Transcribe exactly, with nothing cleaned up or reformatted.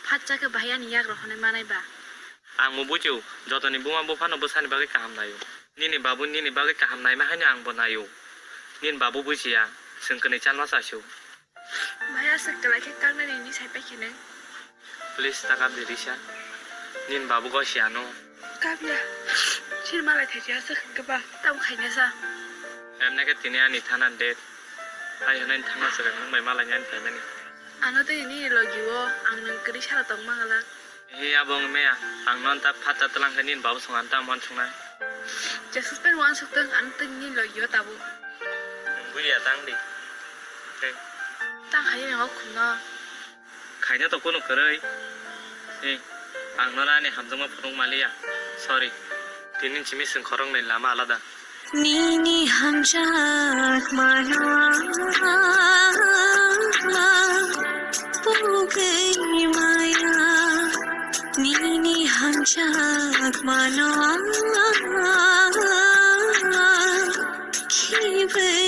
Phatsa khe bahai ani yak rohornai manai ba. Ang bo bujiu, jotoni buma buphano bwsani bagwi kaham naio. Nini babu nini bagwi kaham naima haino ang bo naio. Nini babu bujiya, chwng kwnwi chalma chasio. Bahai aswk kwlai khe kaknani hwnwi sai paikha nang. Please ta kap di Risa. Nini babu gosi ano. Kapya. Sir malai thai aswk hwnkhe ba. Tamo khaina sa. Emne khe tini ani thana date. Hai hwnwi thangna swrwng nwng bai malai ani phaimani. Ano tei nini logi o ang nwng kwrwi sara tong mangala. He abo wng maya, ang non ta phatsa twlang khe nini babu song ang ta uansuknai. Jesuk pen uansuk tong ano tei nini logi o tabuk. Buria tang di. Tei. Tang hai ni o khumno. Khaina to kunu kwrwi. He, ang nono ani hamjakma phunuk maliya. Sorry. Tini simi chwng khoroknwi lama alada. Nini hamjakmano pugwi maya, nini hamjakmano khibi.